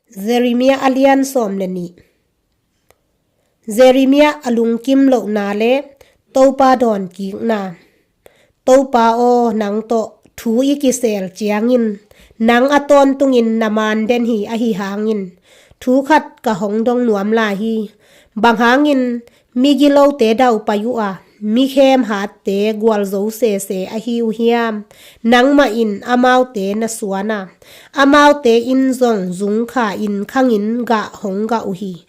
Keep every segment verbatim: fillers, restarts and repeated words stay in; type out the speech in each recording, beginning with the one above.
Jeremiah a lian sawm le nih. Jeremiah a lungkim lohna le Topa dawnkikna. Topa aw, nang tawh thu i kisel ciangin, nang a tawntungin na maan den hi. Ahi hangin thu khat ka hong dong nuam lai hi. Bang hangin migilote daupai uh a, mikhem hatte gualzo sese ahi uh hiam? Nangmah in amaute na suan a, amaute in zong zungkha in khangin gah hong gah uh hi.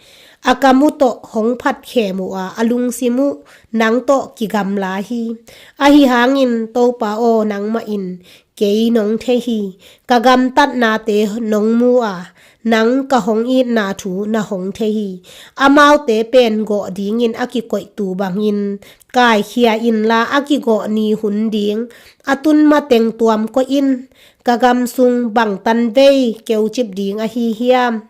A kam uh tawh hong phatkhem uh a, a lungsim uh nang tawh kigamla hi. Ahi hangin Topa aw, nangmah in kei nong thei hi. Ka gamtatnate nong mu a, nang ka hong itna thu na hong thei hi. Amaute pen gawh dingin a kikoihtu bangin kaikhia inla, a kigawh ni hun ding a tun mateng tuam koih in. Ka gam sung bang tanvei keucip ding ahi hiam?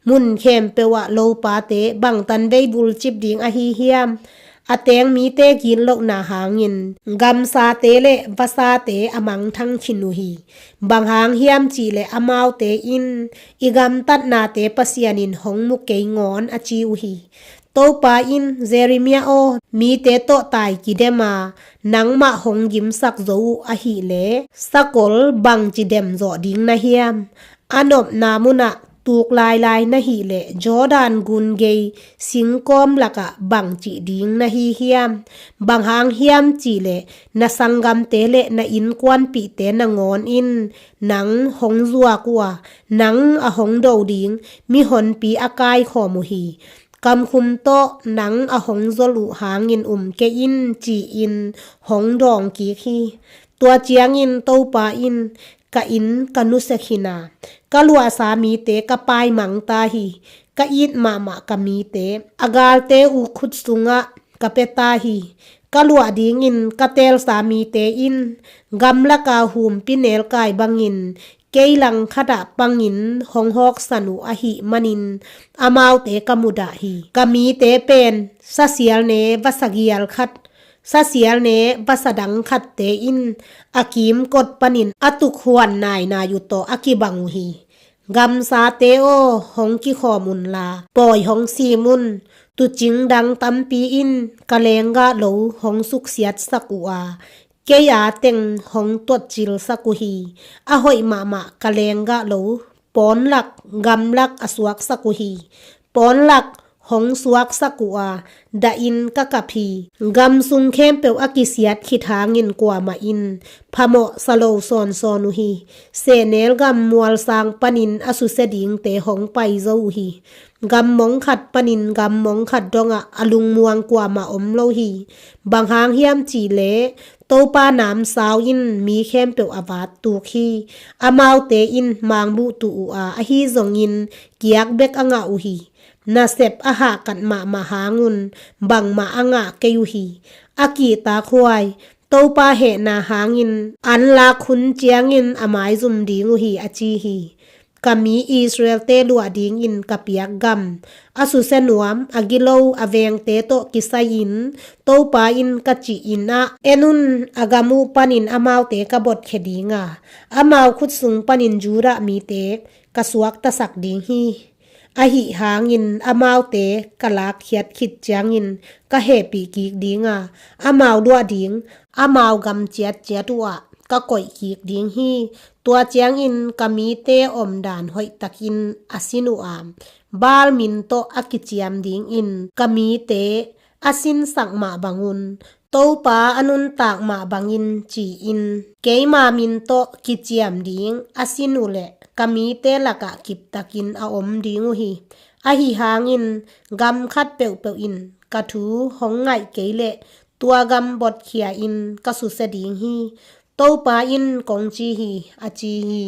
Mun khempeuh ah lopate bang tanvei bulcip ding ahi hiam? A teng mite gitlohna hangin gamsate le vasate a mangthang khin uh hi. Bang hang hiam cihleh amaute in, i gamtatnate Pasian in hong mu kei ngawn, a ci uh hi. Topa in, Jeremiah aw, mite tawh tai kidem a, nangmah hong gimsak zo uh ahihleh sakol bangci dem zawh ding na hiam? A nopna munah tuk lailai na hihleh Jordan gun gei singkawm lakah bangci ding na hi hiam? Bang hang hiam cihleh na sanggamte le na innkuanpihte nangawn in nang hong zuak uh a, nang a hong do ding mihonpi a kaikhawm uh hi. Kamkhum tawh nang a hong zol uh hangin um kei in, ci-in hong dawngkik hi. Tua ciangin Topa in, ka inn ka nusia khin a, ka luahsa mite ka paimang ta hi. Ka it mahmah ka mite a galte uh khut sungah ka pia ta hi. Ka luah dingin ka teelsa mite in gamlaka humpi nelkai bangin kei langkhatah pangin hong hawksan uh ahih manin amaute ka mudah hi. Ka mite pen sasial ne vasa gial khat, sasial ne vasa dang khatte in a kimkot panin a tukhuan nainai uh tawh a kibang uh hi. Gamsate aw, hong kikhawm unla, pawi hong sim un. Tuucing dang tampi in ka lenggah lo hong suksiatsak uh a, kei a teng hong tuatcilsak uh hi. A hoih mahmah ka lenggah lo pawnlak gamlak a suaksak uh hi. Pawnlak hong suaksak uh a, dahin ka kap hi. Gam sung khempeuh a kisiat khit hangin kuamah in phamawh sa lo sawnsawn uh hi. Sehnel gam mualsang panin a susia dingte hong pai zo uh hi. Gam mong khat panin gam mong khat dongah a lungmuang kuamah om lo hi. Bang hang hiam cihleh Topa namsau in mi khempeuh a vattuk hi. Amaute in mangbuh tuh uh a, ahi zongin kiak bek a ngah uh hi. Nasep a hahkat mahmah hangun bangmah a ngah kei uh hi. A kihtakhuai, Topa hehna hangin anlak hun ciangin a maizum ding uh hi, a ci hi. Ka mi Israel-te luah dingin ka piak gam, a susia nuam, a gilo, a vengte tawh kisai-in Topa in ka cih inn ah en un. A gam uh panin amaute ka botkhia ding a, amau khut sung panin Judah mite ka suaktasak ding hi. Ahi hangin amaute ka lakkhiat khit ciangin ka hehpih kik ding a, amau luah ding, amau gam ciatciat uh ah ka koih kik ding hi. Tua ciangin ka mite omdan hoihtakin a sin uh a, Baal min tawh a kiciam dingin ka mite a sinsak mah bangun, Topa a nuntak mah bangin ci-in, keima min tawh kiciam ding a sin uh leh ka mite lakah kiptakin a om ding uh hi. Ahi hangin gam khat peuhpeuh in ka thu hong ngaih kei leh tua gam botkhia-in ka susia ding hi. Topa in kong ci hi, a ci hi.